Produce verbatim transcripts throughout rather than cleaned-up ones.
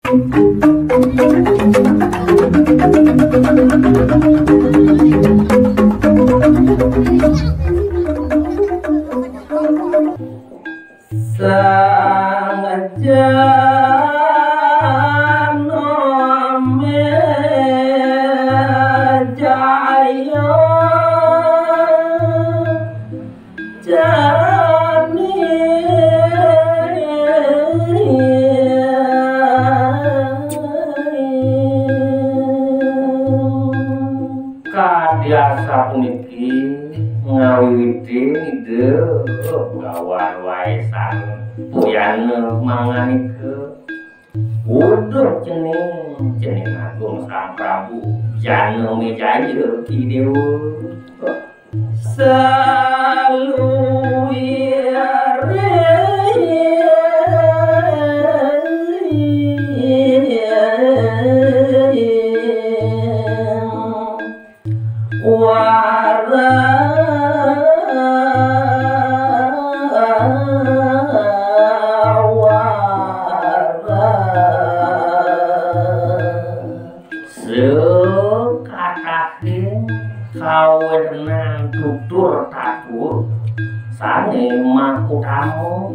Sang Janamejaya jani kadi asapuniki ngawiwitin Ida Bagawan Waesan Puyana manganika. Uduh cening, cening agung Sang Prabu Janamejaya Idewa. Saluwiring wara wara. Sakatahing kawenenan tutur tatur sané makutama.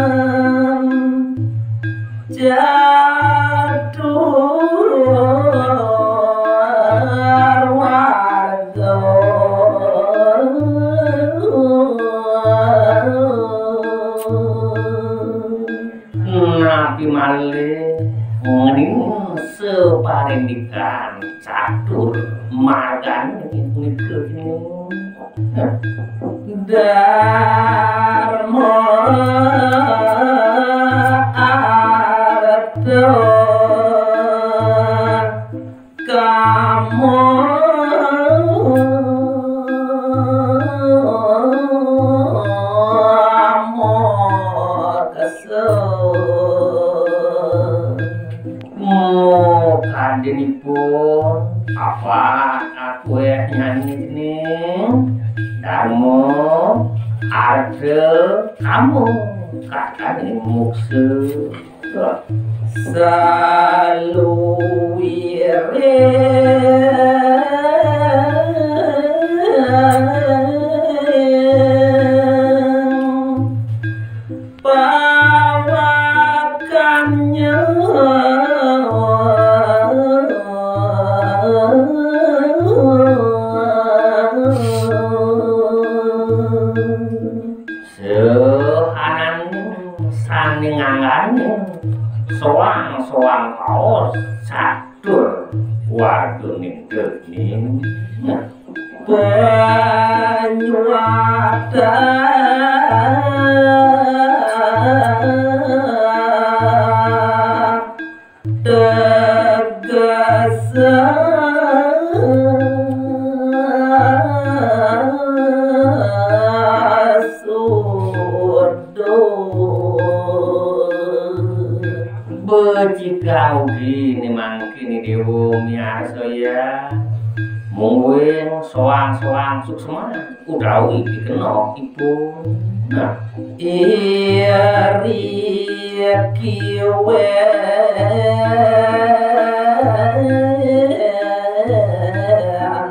Paindikan catur warga. Napi malih ngening saparindikan catur margané punika? Dharma artha kama moksa. Mukadinipun apa akueh nyanyi ning dharma artha kama kataning moksa. Saluwiring pawakannya. Sahanane sane nganggane soang-soang paos catur warganing geni. Panyuwata tegesa sudo. Becika ugi ni mangkini dewa miarsa ya. Mungguing soang-soang suksma utawi pikenoh ipun. Nah, iri kiwe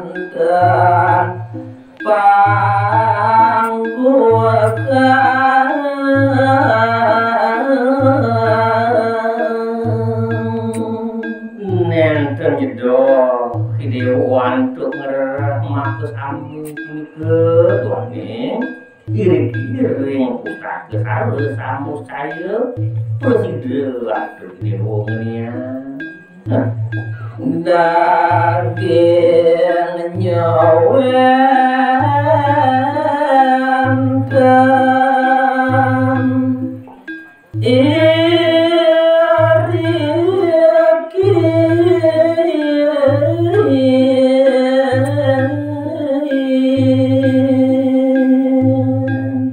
enten panggukan. Nenten jedok Dewa antuk ngrereh maka sami punika duaning iring-iring pustaka sarwa samuscaya prasida atur Dewa ngenian. Daging nyawenten iriki.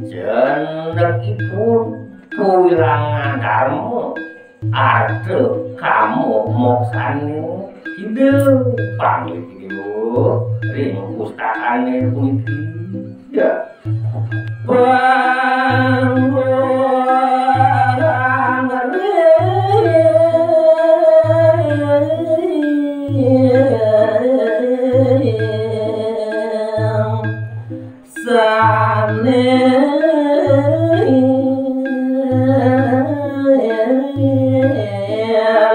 Jenengipun kawilangan dharma, arta kama moksane Ida. Panglih Dewa ring pustakané puniki. Ya. Panggurang ring sané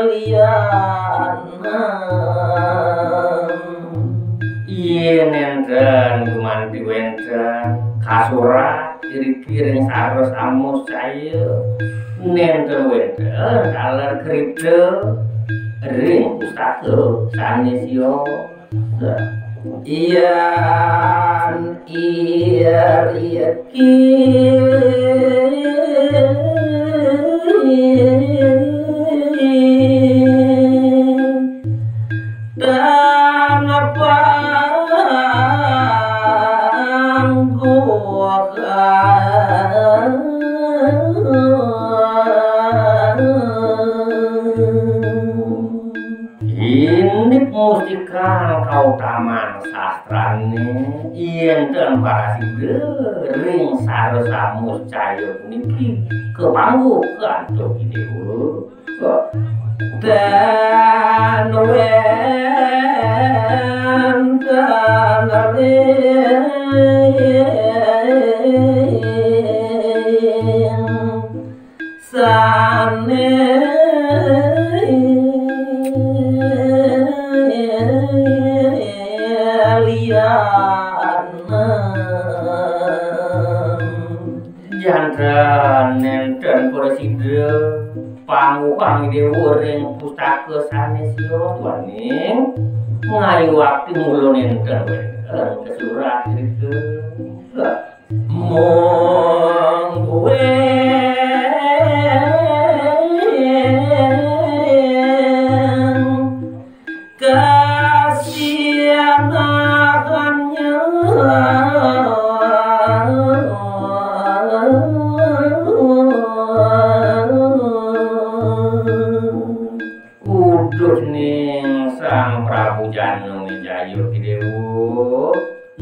lianan. Yén nénten gumanti wénten kasurat iriki ring Sara Samuscaya, nénten wénten taler kripta ring pustaka sané sios. Yan iriki tan pangguh. Indik mustikang kautaman sastrané, yén ten parasida ring Sara Samuscaya puniki kapangguh antuk Dewa. Ten wénten ring sané lianan. Janten nénten prasida pangguhang Dewa ring pustaka sané sios, duaning ngayuakti mula nénten wénten kasurat irika. Mung kuwé kasianahannya. Uduh ning Sang Prabu Janamejaya Déwa.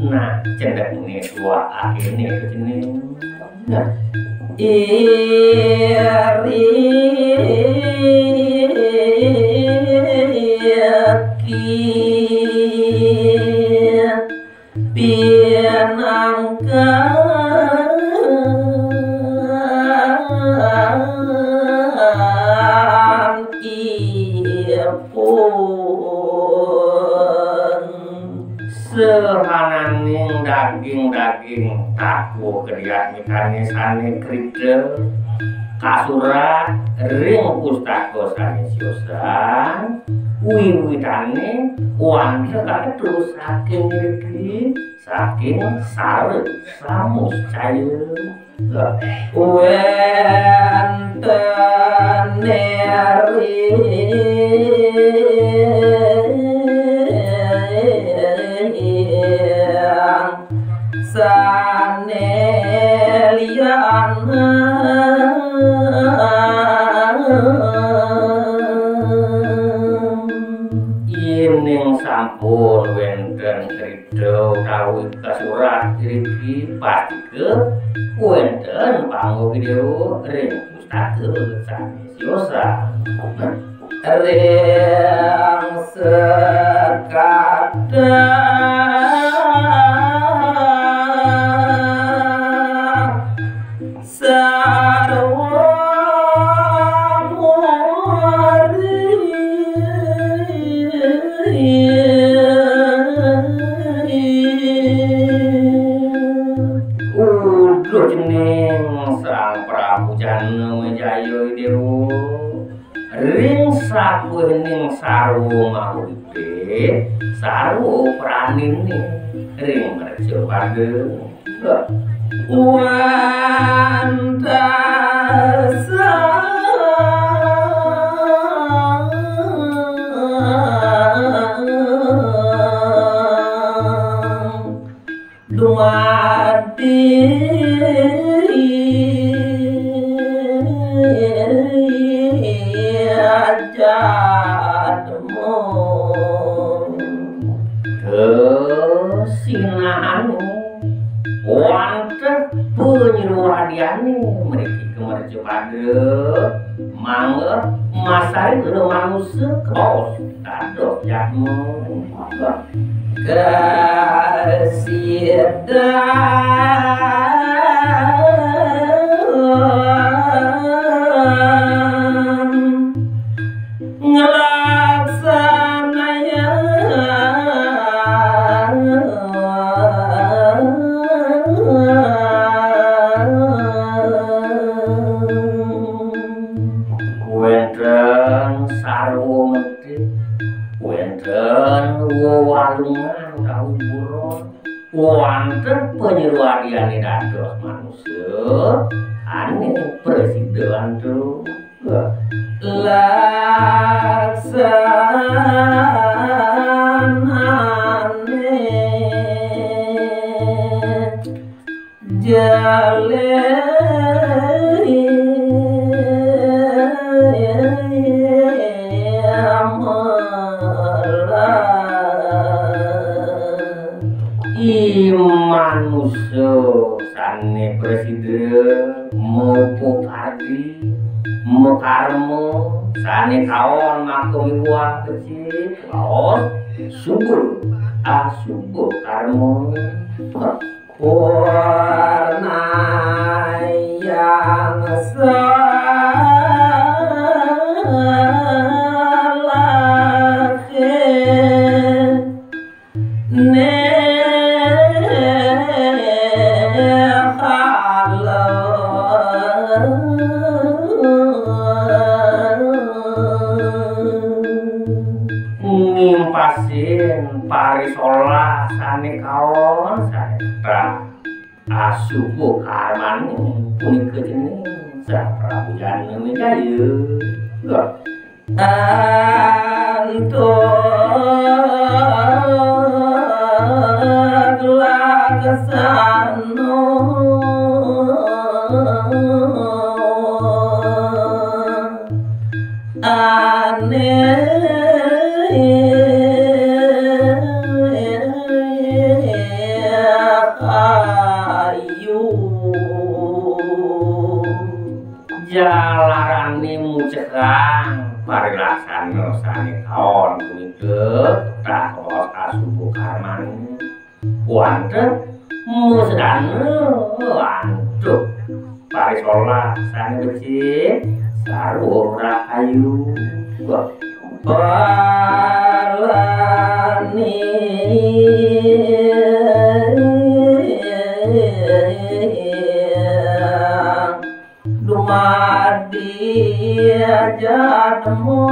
Nah, cendek nih dua akhirnya itu jening. Nah, iri pinangkan ipun. Sahananing daging-daging takuh kediatmikané sané krita kasurat ring pustaka sané siosan, wiwitané wantah kaketus saking ngriki, saking Sara Samuscaya. Wénten ring sané lianan. Yéning sampun wénten krita utawi kasurat iriki, pastika wénten pangguh Déwa ring pustaka sané siosan. Ring sekada sarwa murid. Uduh cening Sang Prabu Janamejaya Déwa. Ring sakuwining sarwa mauripé, sarwa praniné ring mercapada. Wantah dumating jadma. Sinahan wantah panyruwadiané mriki kamarca pada mangga masarira manusa kabaos dados jadma. Kasidan nglaksanayang wénten sarwa mentri, wénten wewalungan utawi buron, wantah panyruwadiané dados manusa ané prasida antuk laksanané jale I manusa sané prasida, mapakardi, makarma, sané kaon maka miwah becik, kaos suba asuba karma. Purnayang salakhé néhala. Ngimpasin parisolah sané kaon sané ketrah. Asuba karmané punika cening Sang Prabu Janamejaya. Antuk laksana ané ayu. Jalarané mucekang parilaksana sané kaon punika, tatos asuba karmané. Wantah masedana antuk parisolah sané becik, sarwa rahayu. Balani dumadi jadma.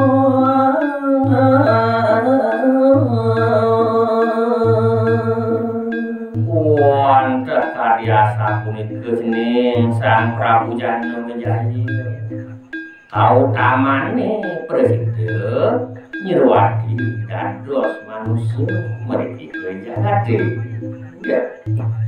Wantah kadi asapunika cening Sang Prabu Janamejaya. Kautamané prasida nyruwadi dados manusa mriki ka jagaté. Ya.